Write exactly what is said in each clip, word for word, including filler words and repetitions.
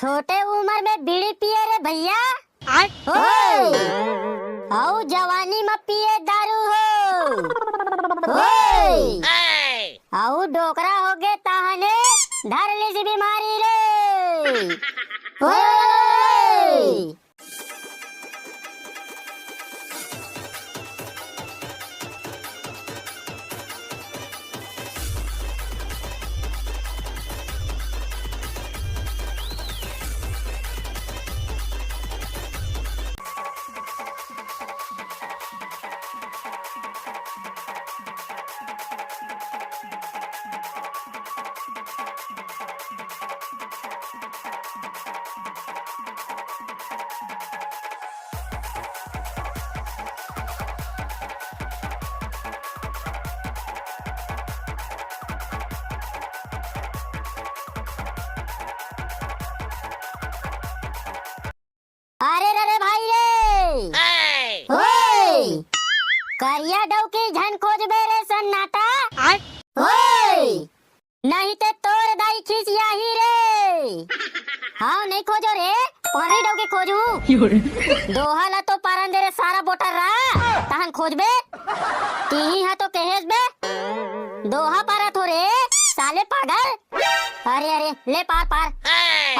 छोटे उम्र में बीड़ी पिए रे भैया। आय। ओए। अउ जवानी में पिए दारू हो। ओए। अउ डोकरा होगे ताहने धर लिस बीमारी रे। ओए। अरे रे रे भाई रे। ओए। करिया डौकी झन खोजबे रे सन्नाटा। आय। ओए। नहीं ते तोर दाई खिसियाही रे। हाँ, नहीं खोजो रे, परी डौकी खोजू। दोहा ला तो पारन दे रे सारा बोटर रा, तहन खोजबे। तिही हा तो कहेस बे। दोहा पारत हो रे, साले पागल। अरे, अरे, ले पार, पार।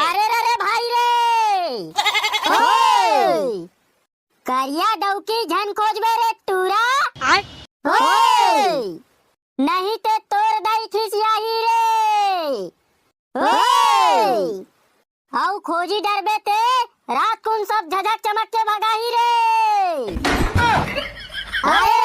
अरे रे रे भाई रे। ओए। करिया डौकी झन खोजबे रे टूरा। आय। ओए। नहीं ते तोर दाई खिसियाही रे। ओए। अउ खोजी डरबे ते रात कुन सब झझक चमक के भगाही रे। अरे।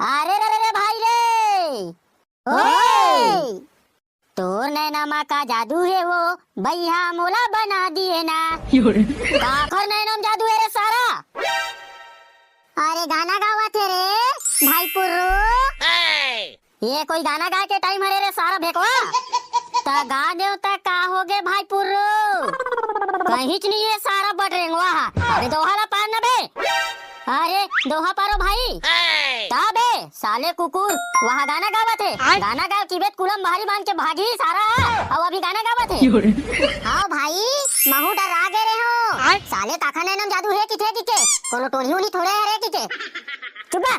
अरे रे रे रे भाई रे। ओए। तोर नैना मा का जादू हे वो, भैया मोला बना दिए ना। काखर नैना मा जादू हे रे सारा? अरे गाना गावत हे रे भाई पुर्रू। ये कोई गाना गाए के टाइम हरे रे सारा भेकवा? त गा देव त का होगे भाई पुर्रू? कहींच नहीं हे सारा बटरेंगवा हा। अबे दोहा ला पार न बे। अरे दोहा पारो भाई। त बे साले कुकुर वहाँ गाना गावत हे। गाना गा किबेत कुलम भारी बांध के भागी सारा। अउ अभी गाना गावत हे। हाँ भाई, महू डरा गे रे हो। साले काखर नैना मा जादू हे किथे किथे। कोनो टोनी उनी थोड़े हरे किथे। चुप बा।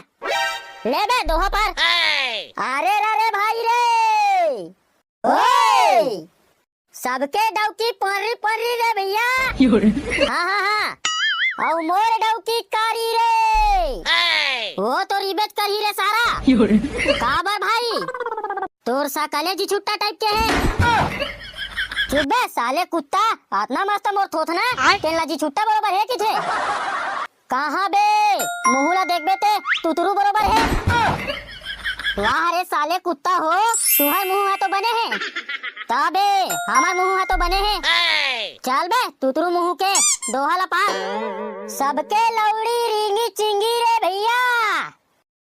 ले बे, दोहा पार। अरे रे रे भाई रे। ओए! सबके डौकी पर्री पर्री रे भैया। हाँ, हाँ, हाँ। अउ मोर डौकी कारी रे। वो तो रिबेच करही रे सारा। काबर भाई? तोर सकले जी छुट्टा टाइप के हे। चुप बे, साले कुत्ता, अतना मस्त मोर थोथना, तेन ला जी छुट्टा बरोबर हे किथे? कहाँ बे? मुहूँ ला देखबे ते तुतरू बरोबर हे। वाह रे साले कुत्ता हो, तुहर मुहूँ हा तो बने हे। त बे, हमर मुहूँ हा तो बने हे। चल बे, तुतरू मुहूँ के, दोहा ला पार। सबके लौड़ी रिंगी चिंगी रे भैया।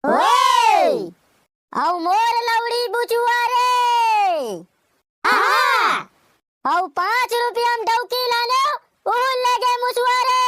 ओए! अउ मोर लौड़ी बुचुआ रे। आहा! अउ पाँच रुपया म डौकी लाने, उहू लेगे मुसुआ रे।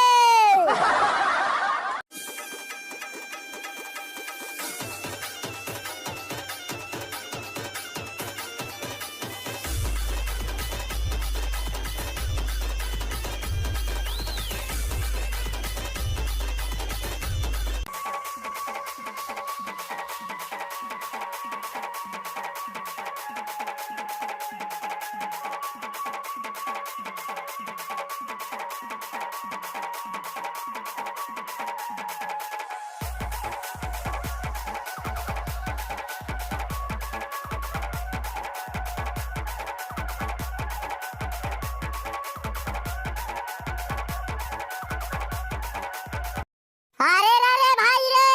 अरे रे रे भाई रे।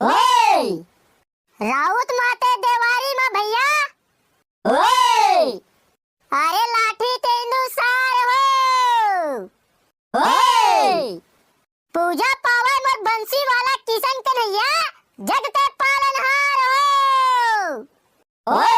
ओए। राउत माते देवारी मा भैया। ओए। अरे लाठी तेंदू सार हो। ओए। पूजा पावय मोर बंसी वाला किशन कन्हैया, जग के पालनहार हो। ओए।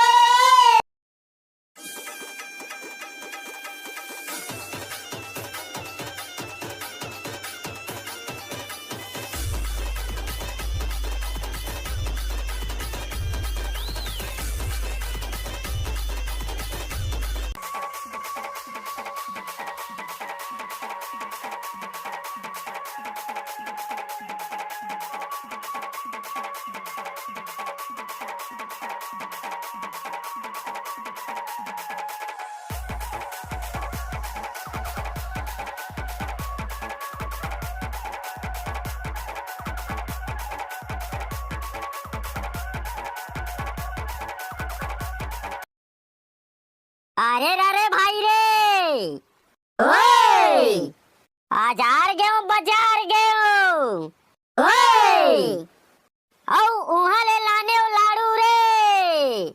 अरे रे रे भाई रे। ओए। अजार गेंव, बजार गेंव। ओए। अउ उहाँ ले लानेंव लाड़ू रे।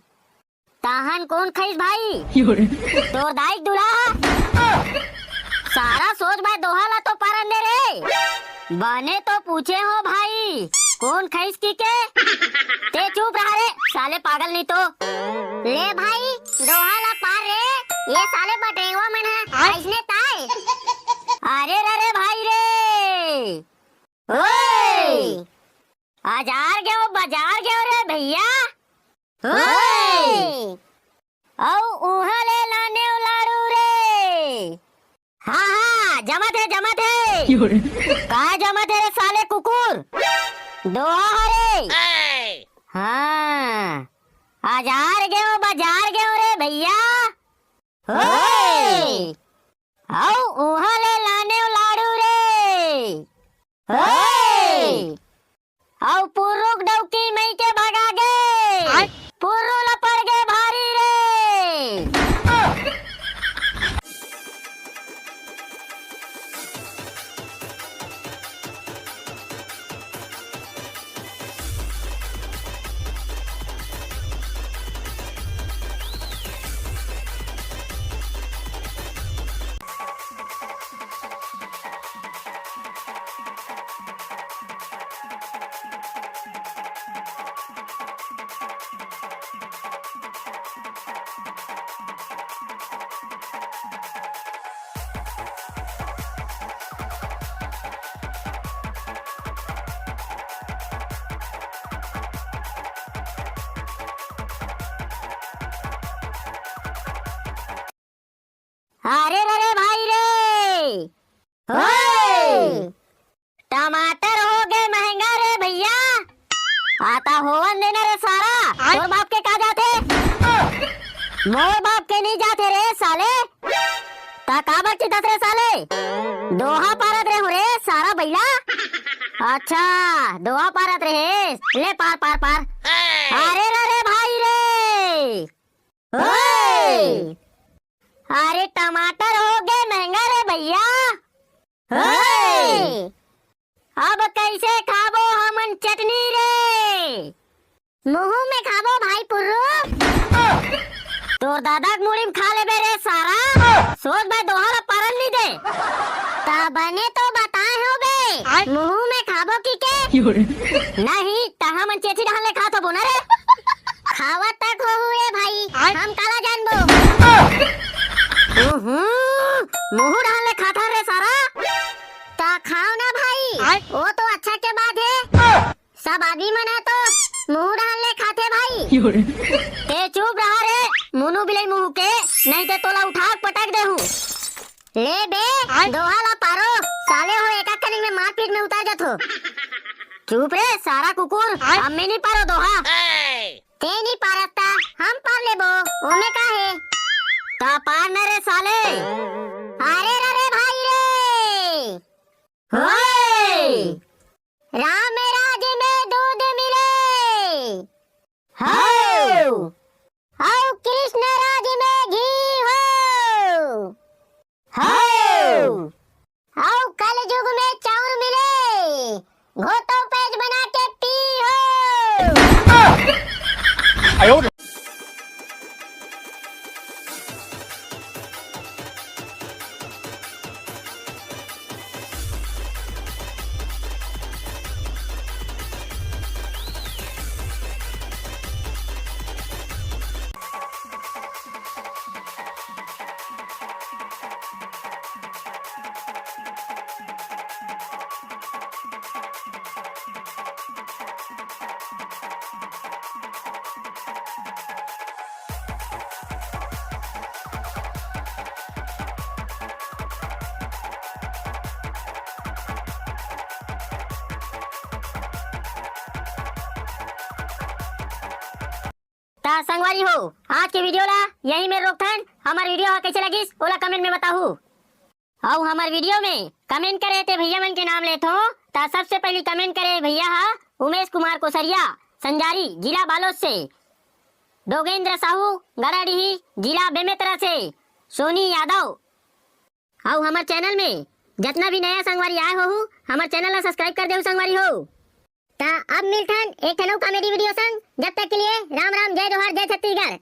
तहन कोन खइस भाई? तोर दाई के दूल्हा। सारा सोझ बाय दोहा ला तो पारन दे रे। बने तो पूछे हो भाई, कोन खइस कि के? ते चुप रहा रे, साले पागल नहीं तो। ले भाई, दोहा ला पार रे, ये साले बटेवा मन ह, आय। अइसने ताय। अरे रे रे भाई रे। ओए। अजार गेंव, बजार गेंव रे भैया। ओए। अउ उहाँ ले लानेंव लाड़ू रे। हाँ, हाँ, जमत हे, जमत हे। का जमत हे रे साले कुकुर? दोहा हरे। हाँ, अजार गेंव, बजार गेंव रे भैया। ओए। अउ उहाँ ले लानेंव लाड़ू रे। ओए। अउ पुरुक डौकी मई के भगा गे। आय। पुरु ल पड़ गे भारी रे। अरे रे रे भाई रे। ओए! टमाटर हो गे महंगा रे भैया। आता होवन देना रे सारा। आय। तोर बाप के का जाथे? मोर बाप के नहीं जाथे रे साले। ता काबर चितस रे साले? दोहा पारत रे हो रे सारा बैला। अच्छा, दोहा पारत रे। ले पार, पार, पार। अरे रे रे भाई रे। ओए! अरे टमाटर हो गे महंगा रे भैया। ओए! अब कइसे खाबो हमन चटनी रे? मुंह में खाबो भाई पुर्रू। तोर दादा के मुड़ी में खा लेबे रे सारा। सोझ बाय दोहा ला पारन नहीं दे। ता बने तो बताए हो बे। आय। मुंह में खाबो कि के? नहीं, ता हमन चेथी डहान ले खात होबो ना रे। खावत तक होहू रे भाई, आय। हम काला जानबो। उहुं, मुंह डहान ले खात हन रे सारा। ता खाओ ना भाई, आय। वो तो अच्छा के बात है। सब आदमी मन ह तो मुंह डहान ले खाथे भाई। ते चुप रहा रे, मुनु बिलाई मुंह के, नहीं ते तोला उठा के पटक देहूं। ले बे, आय। दोहा ला पारो, साले हो एक कनिक में मारपीट में उतर जाथो। चुप रे, सारा कुकुर, आय। अब मैं नहीं पारो दोहा। ते नहीं पारस ता, हम पार लेबो, ओमे का हे? ता पार न रे साले। अरे रे रे भाई रे। ओए! राम राज में दूध मिले। हौ! अउ कृष्ण राज में घी हो। हौ! अउ कलयुग में चाउर मिले। घोटो पैज बना के पी हो। त संगवारी हो, आज के वीडियो ला यही में रोकथन। हमर वीडियो ह कइसे लगिस, ओला कमेंट में बताहू। अउ हमर वीडियो में कमेंट करे ते भैया मन के नाम लेथो, त सबसे पहली कमेंट करे भैया ह उमेश कुमार कोसरिया, संजारी, जिला बालोद से, डोगेंद्र साहू, गराडीही, जिला बेमेतरा से, सोनी यादव। अउ हमर चैनल में जतना भी नया संगवारी आए होहू, हमर चैनल ला सब्सक्राइब कर देहू संगवारी हो। त अब मिलथन एक ठन अउ कॉमेडी वीडियो संग। जब तक के लिए राम राम, जय जोहार, जय छत्तीसगढ़।